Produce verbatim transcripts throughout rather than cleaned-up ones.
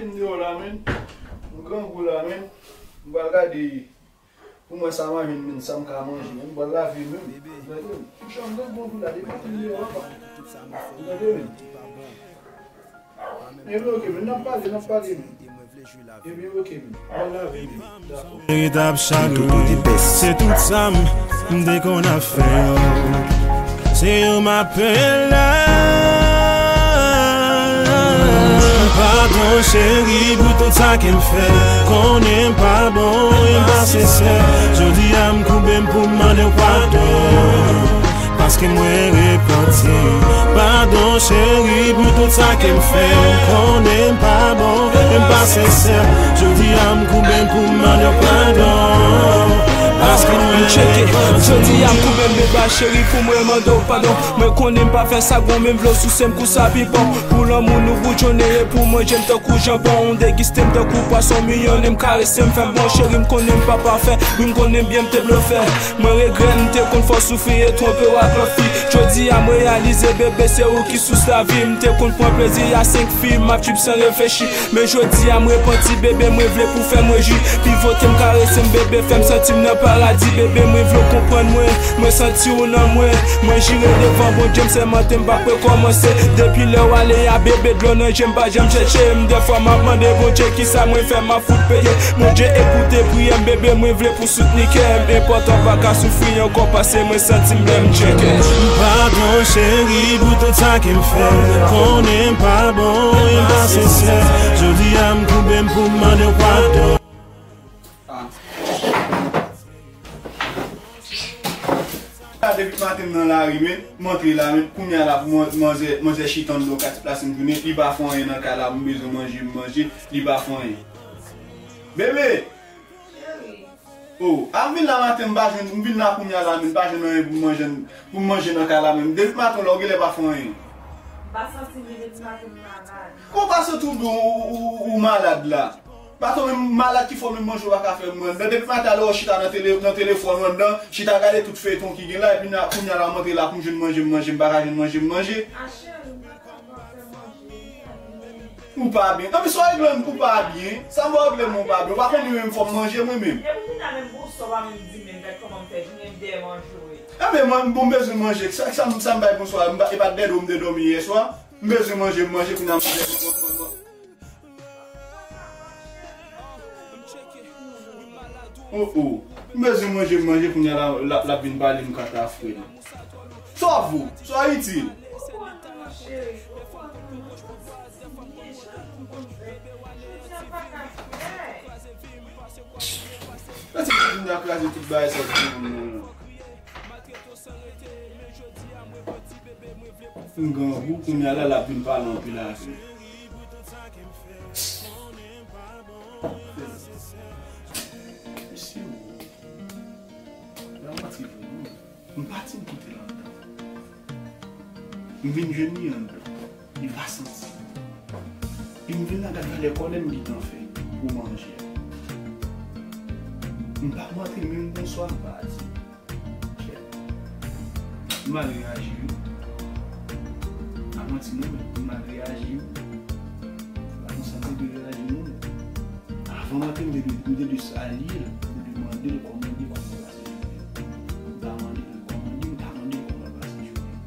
M deyò la, men. M grangou la, men. M pral gade pou mwen sa m a jwenn, men, sa m ka manje, men. M pral lave menm. Gade, m chanm grangou la, depi m deyò, papa. Gade, men. Epi, oke, men, n ap pale, n ap pale, men. Epi, oke, men. M pral lave, men. Dakò. Veritab chagren, se tout sa m, m te konn ap fè yo. Se yo m ap pele. Padon cheri pou tout sa ke m fè. Konnen m pa bon, e m pa sensè. Jodi a m koube m pou m mande w padon. Paske mwen repanti. Padon cheri pou tout sa ke m fè. M konnen m pa bon, e m pa sensè. Jodi a m koube m pou m mande w padon. Paske mwen tcheke. Jodi a m koube m bebe cheri pou mwen mande w padon. Mwen konnen m pa fè sa gwo men m vle w souse m kou sa pipon. Pou lanmou nou boutjonnen e pou manje m tankou janbon. Degiste m tankou pwason miyonnen m karese m fè m bon cheri m konnen m pa pafè. Wi m konnen byen m te blofè. Mwen regrèt m te konn fè w soufri e twonpe w ak lòt fi. Jodi a m reyalize bebe se ou ki sous lavi m. M te konn pran plezi a senk fi m ap trip san reflechi. Men jodi a m repanti bebe mwen vle pou fè mwen jwi. Pivote m karese m bebe fè m santi m nan paradi. Bebe mwen vle w konprann mwen. Mwen santi w nan mwen. Mwen jire devan Bondye m sèmante m p ap rekòmanse. Depi lè w ale a bebe dlo nan je m pa janm chèche m. Dèfwa m ap mande Bondye kisa mwen fè m ap fout peye. Bondye ekoute priyè m bebe mwen vle pou soutni kè m. Enpòtan pa ka soufri ankò pase mwen santi m lè m tcheke. Padon cheri pou tout sa ke m fè. Konnen m pa bon, e m pa sensè. Jodi a m koube m pou m mande w padon. Depi maten m nan lari men, m antre la men, kounye a la pou man- manzè, manzè chita anndan yon kati plas m tounen, li pa fè anyen nan kay la, m bezwen manje, m manje, li pa fè anyen. Bebe! Oh, a m vin la maten, m pa jwenn, m vin la kounye a la men, m pa jwenn anyen pou m manje, pou m manje nan kay la menm. Depi maten la, ou genlè pa fè anyen. M pa santi byen depi maten m malad. Kòman w pa santi w byen, ou, ou, ou, ou malad la? Baton menm malad ki fè w menm manje w pa ka fè menm. Depi maten a lè w chita nan tele, nan telefòn ou anndan, chita gade tout feyton ki gen la, epi nan, kounye a la m antre la pou m jwenn manje m manje, m pa ka jwenn manje m manje. A cheri, m pa kapab fè manje. Ou pa byen. Anben sa w regle m pou w pa byen. Sa m regle m ou pa byen. Ou pa konnen menm fò m manje mwen menm. Epi kounye a menm bonswa w pa menm di m menm gad kòman m fè jounen m dèyè manje wi. Anben mwen, bon, m bezwen manje. Sa, sa, sa m bay bonswa, m pa, e pa t dèyè do m te dòmi yè swa. M bezwen manje, m manje kounye a m manje. Oh, oh. M bezwen manje, m manje kounye a la, la, l ap vin pale m kaka frè m. Sa w vo? Sa w itil? Mèsi pou vin kraze tout bagay sa pou mwen. M grangou, kounye a la, l ap vin pale anpil avè m. Mesye, la manti vre, wi. M pati, m kite l anndan. M vin jwenn li anndan. Li pa santi. Epi m vin la gad valè kòlè m gentan fè pou manje a. M pa antre menm bonswa m pa di. M mal reyaji wi. Pa manti non men, m mal reyaji wi. Pa konsa m te dwe reyaji non men. Avan m antre m te dwe, m te dwe salye l, m te dwe mande l kòman l ye, kòman l pase jounen. M pa mande l kòman l ye, m pa mande l kòman l pase jounen.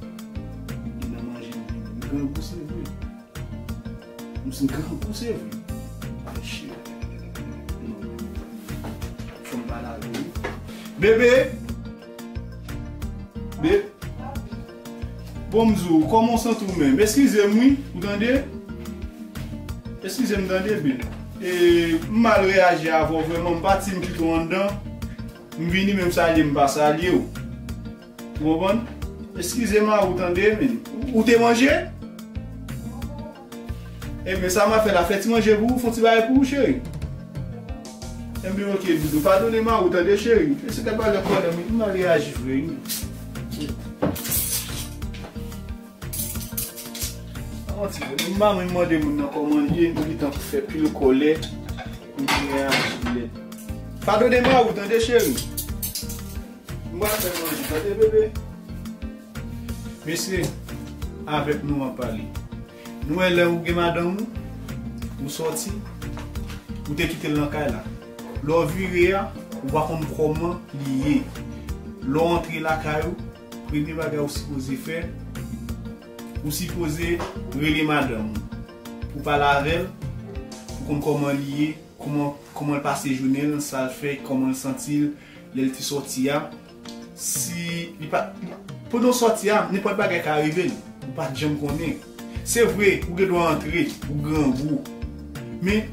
Li nan manje m vini. M grangou se vre. M se grangou se vre. Fè chire. Non. Fò m pale avè w wi. Bebe! Be-, bon, m di w, kòman w santi w menm? Eskize m wi, ou tande? Eskize m tande, Be. E, m mal reyaji avè w vrèman, m pati m kite w anndan. M vini menm salye m pa salye w. Ou konprann? Eskize m a ou tande, men. Ou te manje? Ebyen, sa m ap fè la, fè ti manje pou ou, fè yon ti bagay pou ou, cheri. Ebyen, oke, doudou. Padone m a ou, tande, cheri. E se te pale kòlè m, m mal reyaji vre, wi. Pa manti, m pa menm mande moun nan kòman l ye, m gentan fè pil kòlè, m reyaji lèd. Padone m a ou, tande, cheri. M pral fè manje, tande, bebe. Mesye, avèk nou an pale. Nou wè lè ou gen madanm ou, Ou sòti, ou te kite l nan kay la. Lè w vire a, ou pa konn kòman li ye. Lè w antre lakay ou, premye bagay ou sipoze fè, ou sipoze rele madanm ou pou pale avè l, pou konn kòman li ye, kòman, kòman l pase jounen l, sa l fè, kòman l santi l lè l te sòti a. Si li pa, pandan w sòti a, nenpòt bagay ka rive l. Ou pa t janm konnen. Se vre, ou gen dwa antre, ou grangou. Men,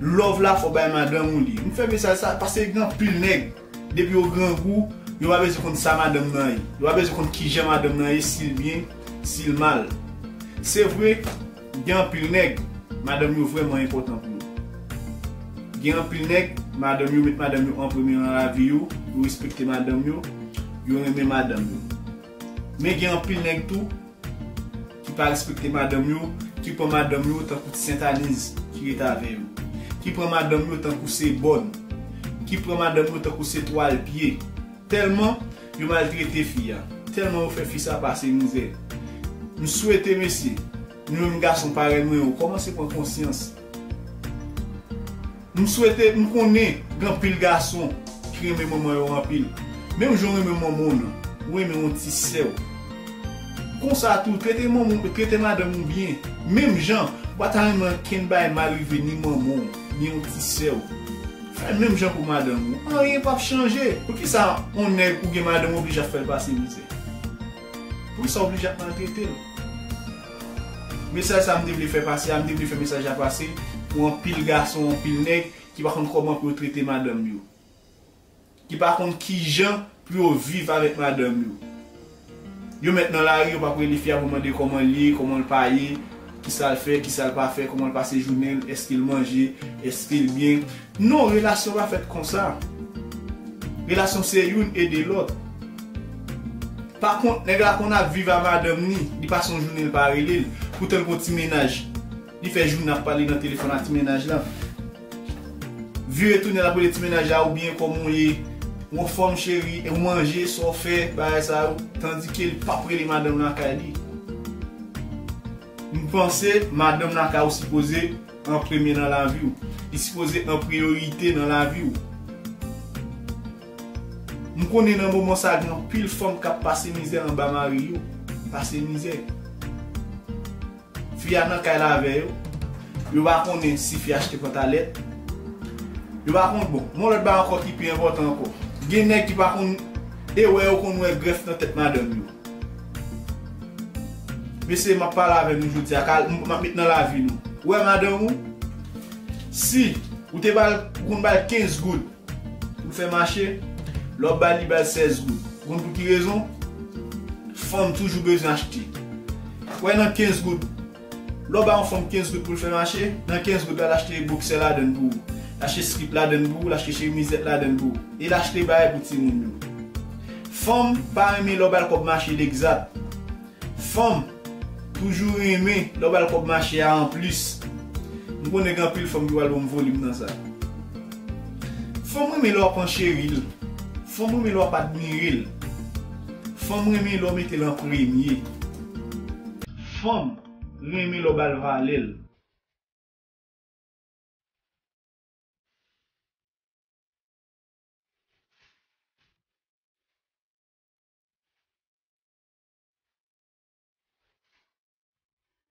love la fò w bay madanm ou li. M fè mesaj sa, paske gen anpil nèg, depi yo grangou, yo pa bezwen konn sa madanm nan ye. Yo pa bezwen konn kijan madanm nan ye, si l byen, si l mal. Se vre, gen anpil nèg, madanm yo vrèman enpòtan pou yo. Gen anpil nèg, madanm yo met madanm yo an premye nan lavi yo, yo respekte madanm yo, yo renmen madanm yo. Men gen anpil nèg tou ki pa respekte madanm yo, ki pran madanm yo tankou ti sentaniz ki ret avè yo, ki pran madanm yo tankou se bòn, ki pran madanm yo tankou se twal pye. Tèlman yo maltrete fi a, tèlman yo fè fi sa pase mizè. M swete mesye, nou menm gason parèy mwen yo, kòmanse pran konsyans. M swete, m konnen gen anpil gason ki renmen manman yo anpil. Menm jan w renmen manman w nan, ou renmen yon ti sè w. Konsa tou, trete manman, trete madanm ou byen. Menm jan, ou pa ta renmen ankenn bagay mal rive ni manman w, ni yon ti sè w. Fè menm jan pou madanm ou. Anyen p ap chanje. Poukisa yon nèg ou gen madanm ou oblije ap fè l pase mizè? Poukisa w oblije ap maltrete l? Mesaj sa m te vle fè pase a, m te vle fè mesaj la pase pou anpil gason, anpil nèg ki pa konn kòman pou yo trete madanm yo, ki pa konn kijan pou yo viv avèk madanm yo. Yo mèt nan lari, yo p ap rele fi a pou mande kòman l ye, kòman l pa ye, kisa l fè, kisa l pa fè, kòman l pase jounen l, èske l manje, èske l byen. Non, relasyon pa fèt konsa. Relasyon se youn ede lòt. Pa kont, nèg la konn ap viv a madanm ni, li pase yon jounen l pa rele l. Poutan l gon ti mennaj. Li fè jounen ap pale nan telefòn a ti mennaj la. Vire tounen l ap rele ti mennaj la, ou byen, kòman w ye, ou anfòm cheri, e ou manje, sa w fè, bagay sa yo, tandike li p ap rele madanm lakay li. M panse madanm lakay ou sipoze an premye nan lavi w. Li sipoze an priyorite nan lavi w. M konnen nan moman sa gen anpil fanm k ap pase mizè anba mari yo. Pase mizè. Fi a nan kay la avè yo. Yo pa konnen si fi a achte pantalèt. Yo pa konn, bon, yon lòt bagay ankò ki pi enpòtan ankò. Gen nèg ki pa konn, e wè yo konn wè grèf nan tèt madanm yo. Mesye, m ap pale avè nou jodi a, m ap met nan lavi nou. Ou wè madanm ou, si ou te ba l, ou konn ba l kenz goud pou l fè mache, lè w ba li, ba l sèz goud. Ou konn pou ki rezon? Fanm toujou bezwen achte. Ou wè nan kenz goud, lè w ba yon fanm kenz goud pou l fè mache, nan kenz goud la, l achte boksè ladann pou ou, l achte slip ladann pou ou, l achte chemizèt ladann pou ou, e l achte bagay pou timoun yo. Fanm pa renmen lè w ba l kòb mache l egzat. Fanm toujou renmen lè w ba l kòb mache a anplis. M konnen gen anpil fanm ki pral ban m volim nan sa. Fanm renmen lè w ap ancheri l. Fanm renmen lè w ap admire l. Fanm renmen lè w mete l an premye. Fanm renmen lè w ba l valè l.